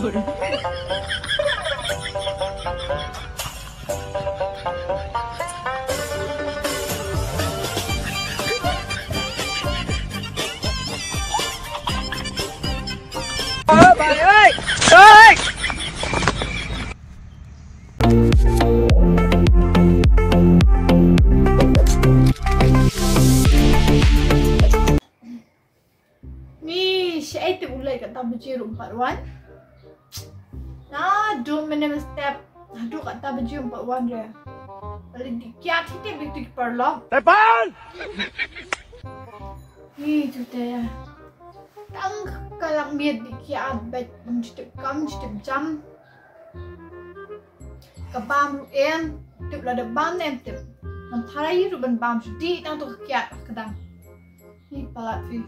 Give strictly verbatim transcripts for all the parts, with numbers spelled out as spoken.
Ni shaei te u leit katta baje ruh um pat wan. Naduh mynne mynstep haduh katta baje um pat wan re. Balei dih kiad hi te, balei dih paralok. Tepan! Ni tu te. Tang ka lak miet dih kiad bad bym ju tip kam ju tip jam. Ka bam ruh em, tip lada bam ne em tip. Ngam tharai ruh ban bam shuh dih tang tu ka kiad ka dang. Ni palat phi.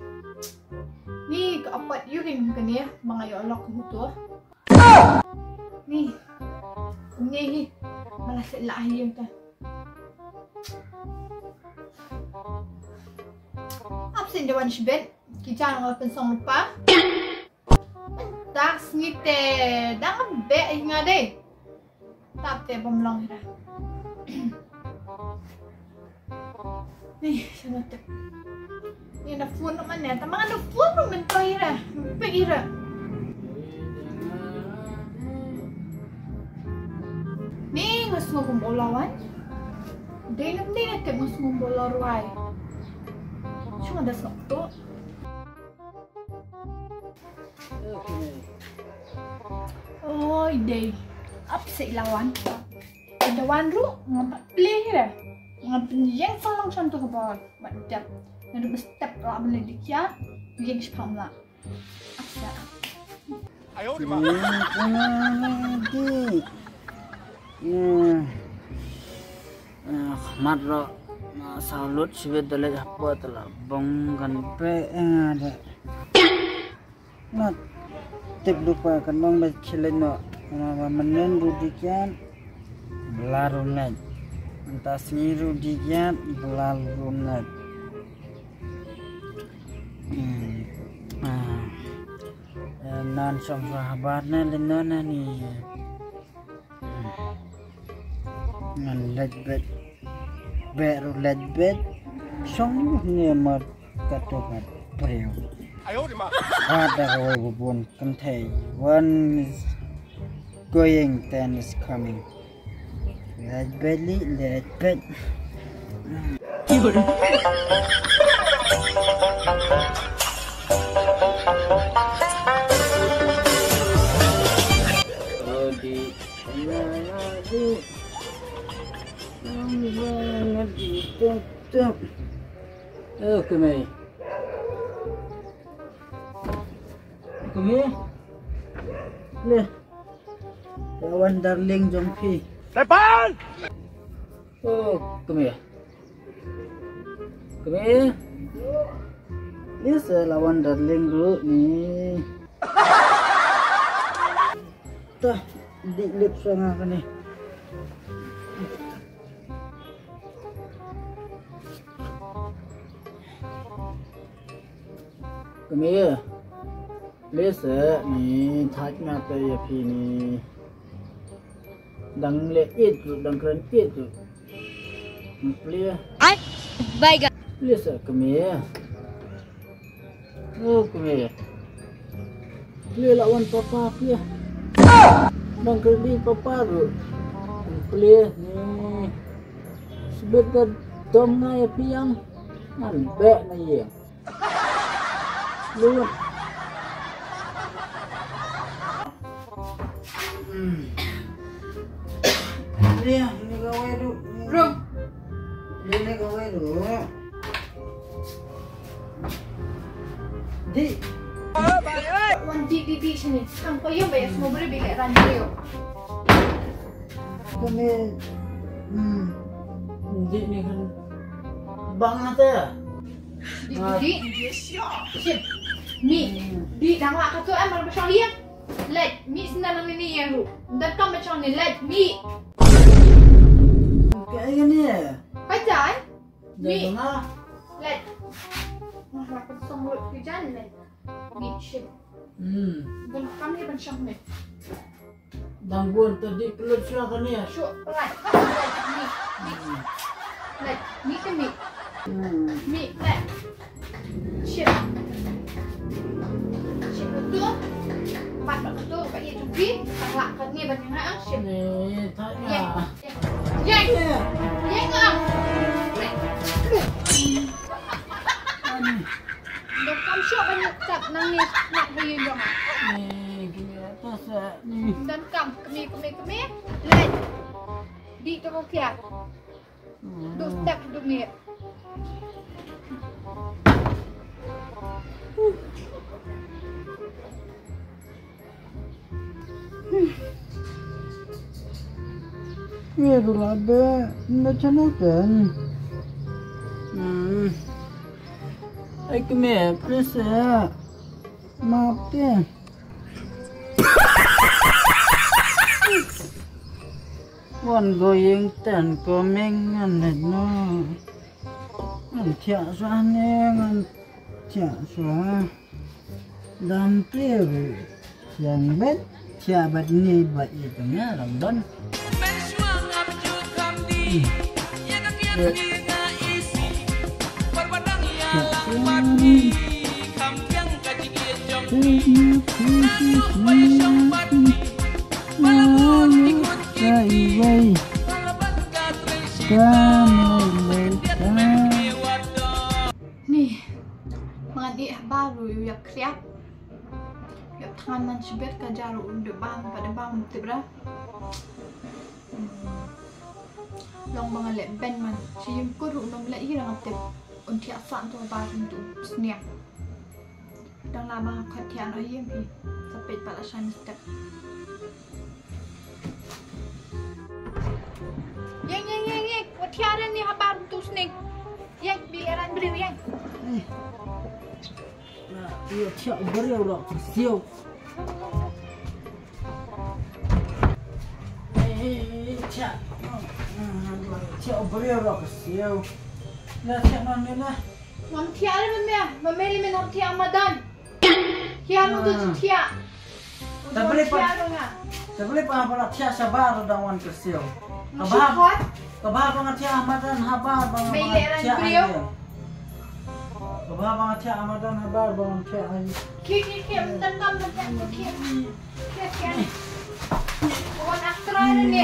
Ni ka apat ïu kin kane ba nga ïoh lok kumto. Ni. Ni hi. Malah seh lah hi ïa ta. Ap sien da wan shibet. Ki jan nga pynsong lypa. Mynta sngi te dang beh ïa nga dei. Tap te bym long hi ra. Ni, shano tip. Ni na phone ruh mane, tang ma na phone ruh mynta hi ra. Pek hi ra. Ni nga sngew kum ba u la wan. Dei ngam dei nga tip, nga sngew kum ba u la rwai. Shu nga da sngew tu. Oi dei. Ap seh la wan. Da wan ruh ngam pat plie hi re. Ngam pynïeng shalong shan tu ka bor. Bad dep. Nga ruh ba step la ban leit dih kiad. Ïeng shipang la. Ap seh. Khmat ruh nga saw lut shibit da leit hapoh, te la bong kan pek ïa nga de. Nga tip lypa kan ong ba khie leit noh, namar ba mynnin ruh dih kiad ba la rung leit. Mynta sngi ruh dih kiad ba la rung leit. Hmm. Ah. Eh, nan shong sha habar ne leit noh ne ni. Ngan leit beit. Beh ruh leit beit. Shong ne mar kato ka briew. Ba da kawei ba bun kynthei. One is going, ten is coming. Leit beit li, leit beit. Oh, kumei. Kumei. Le. Lawan darling jong phi. Tepan! Oh, kumei. Kumei. Ni sa lawan darling ruh ni. Tah, dih lip sa nga kane. Kumei. Please, eh, ni thait na te ïa phi ni. Dang leh it ruh, dang kren it ruh. Plie. Ai, bai ga. Plie sa kmie. Oh, kmie. Plie la wan papa plie. Dang kren it papa ruh. Plie ni. Sbet da dom nga ïa phi ïa. Ngan beh na ïing. Lut. Hmm. Ria, ni kawei ruh. Rum. Ria, ni kawei ruh. Di. Wan di, di, di sini. Tang ko ïa ba ïa semua boleh bilik ran dia. Kami, hmm. Di ni kan bang ata. Di, di, di. Shit. Mi, di dang la ka tu em, mar ba shong ïa. Leit, mi senda nang ni ïa ru. Nda kam ba shong ni, leit, mi. Ka ai ni. Ka jai. Mi. Leit. Mar ba shong ru ki jan leit. Mi, shit. Hmm. Ban kam ni ban shong ni. Dang bun ta di pelut shuwa kane. Shuwa, pelat. Pelat, ni. Pelat, ni ke ni. Hmm. Ni, pelat. Shit. Shit, betul. Pat betul, pat ye tubi. Tang lak kat ni banyak ah, shit. Ni, tanya. Ye. Ye. Ye. Ye, ngam. Pelat. Ani. Donkam shuh ban ïa tap nang ïa smat ba ïa jong. Ni, kine atas, eh, ni. Donkam, kemie, kemie, kemie. Leh. Dih tu kau kia. Hmm. Duk step duk ni. Ye, ruh la beh, na channel ten. Hmm. Ai, kemie, please, eh. Maaf, eh. Wan go ïing ten ko meng ngan net no. Ngan thiah shuwa ne, ngan thiah shuwa. Dam pliu. Yang bet, thiah bet ni bet itu nya lam don. Ni, ma ngan ïeh habar ruh ïa u ïa kriat. Ïa thngan nan shibit ka jar ruh u dei bam, pat dei bam tip ra. Hmm. Long ba nga leh ben man. Shi ïing kur ruh ym leh ïa nga tip. Un thiah sah tu ba rim tu sniang. Dang la ba nga khot thiah noh ïing hi. Sa peit pat la shai mistake. Ïeng, ïeng, ïeng, ïeng. Wat thiah ren ni habar tu sniang. Ïeng, bi ran briew ïeng. Eh. Na, ïa thiah u briew ruh ka siew. Eh, thiah. Thiah u briew ruh ka siew. Na, thiah man ne na. Ngam thiah re mame, mame le men ngam thiah madan. Thiah mo tu thiah. Tablei pa, tablei pa ba la thiah shabar dang wan kyrsiew. Ka ba, ka ba ba nga thiah madan habar ba nga thiah. Ka ba ba nga thiah madan habar ba nga thiah. Ki, ki, ki, madan kam madan ko ki. Ki, ki. Wan aktra ni.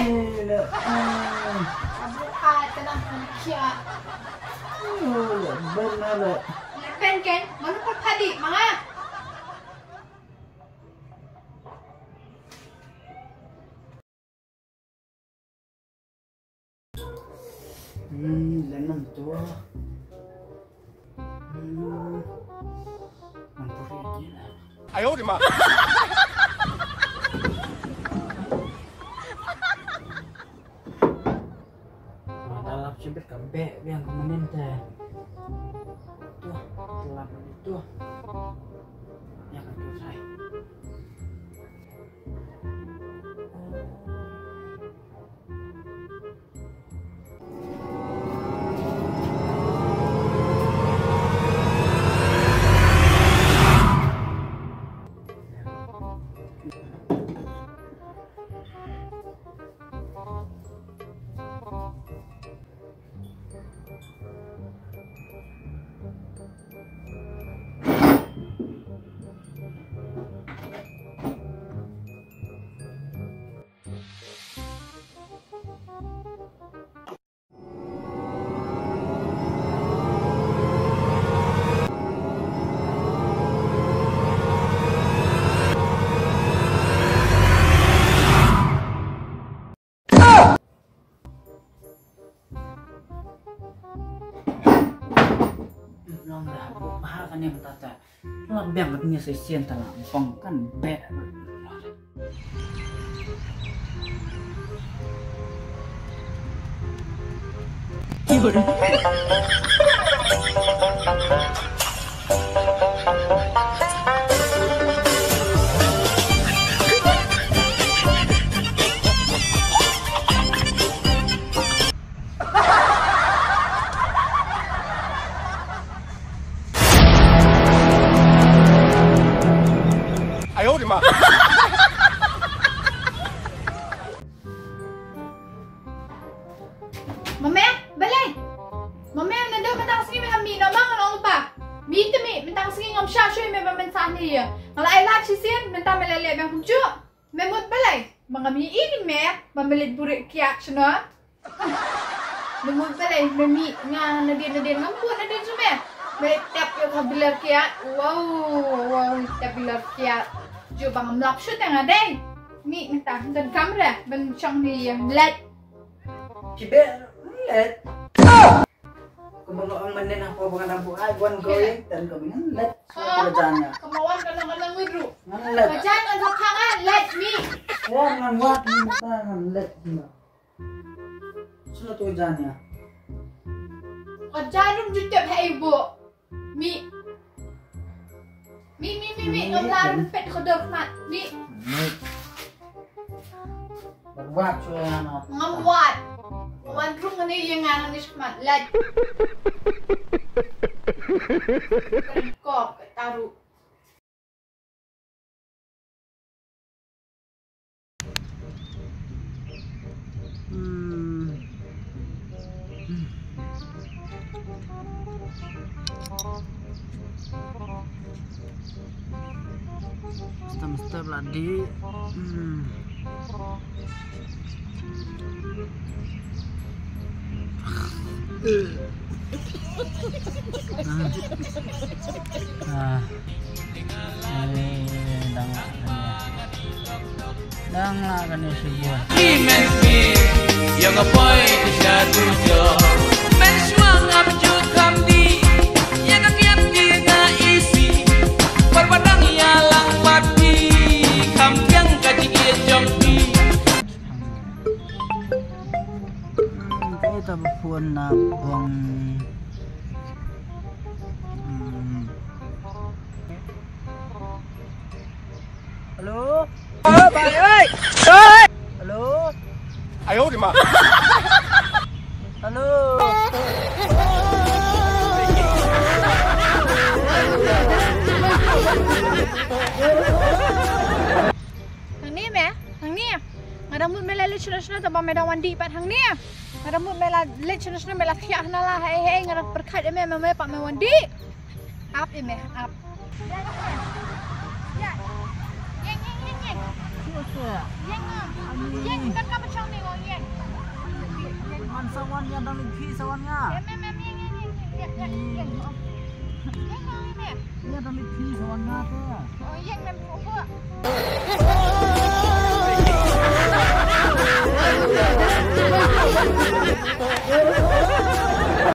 Abu ka tanam kia. Lepen kan, mana ko padi, manga. Hmm, lenam tua. Hmm. Ampuri aja lah. Ayo, di ma. Dalap sibit ka bek biang ka menin te. Tuh, dalap ni tuh. Ya kan tuh sai. Long da bu ba ka ne mata ta. La biang kat ni sesien ta la bang kan be. Ayo, di ma. Me mut balei? Ba ngam ïohi me ba me leit buhrieh kiad shano? Me mut balei me mih, nga nadien nadien ngam buh nadien sha me. Me leit tep ïa ka bilar kiad. Wow, wow, tep bilar kiad. Ju ba ngam lap shuh te nga dei. Mih mynta, don kamra ban shong ne ïa leit. Kiber leit. Kumba nga ong mynnin hapoh ba nga dang buh ai wan ko ïa tan ka ngan leit. Ka jan ïa. Kumba wan ka nang ka nang withdraw. Ngan leit. Ka jan ngan thok ka ngan leit mih. Wan ngan wat ni mynta ngan leit ni. Sino tu ka jan ïa. Ka jan rum jutep hai buh. Mi. Mi, mi, mi, mi, ngam lah rem pet khodor khmat. Mi. Mi. Wat shuwa na. Ngam wat. Wan rung ngane ïa nga ngane shkhmat. Lait. Kok, taru. Hmm. Step step lagi. Hmm. Ah. Ah. Ini dang lah kane. Dang lah kane shuwa. Ki men ki, ïa nga poi ki sha tu jo. Men shuwa ngam ju kham di, ïa ka kiam ki nga isi. Par ba dang ïa lang pat ki, kham kiang ka jingïeit jong ki. Hmm, kaei ta ba phone na bong. Hmm. Hello? Hello? Hello? Hello? Hangne me, hangne. Nga dang mut me la leit shano shano, tang ba me dang wan dih pat hangne. Nga dang mut me la leit shano shano, me la thiah hana la, hei hei, nga dang pyrkhat ïa me, me me pat me wan dih. Ap ïa me, ap. Ïeng, ïeng, ïeng, ïeng. Ïeng, ïeng, ïeng, ïeng, ïeng, ïeng. Man sa wan ïa dang leit phi sa wan nga. Em, em, em, ïeng, ïeng, ïeng, ïeng, ïeng, ïeng, ïeng. Ïeng, ïeng, ïeng, ïeng. Ïa dang leit phi sa wan nga te. Oh, ïeng, mem phu phu.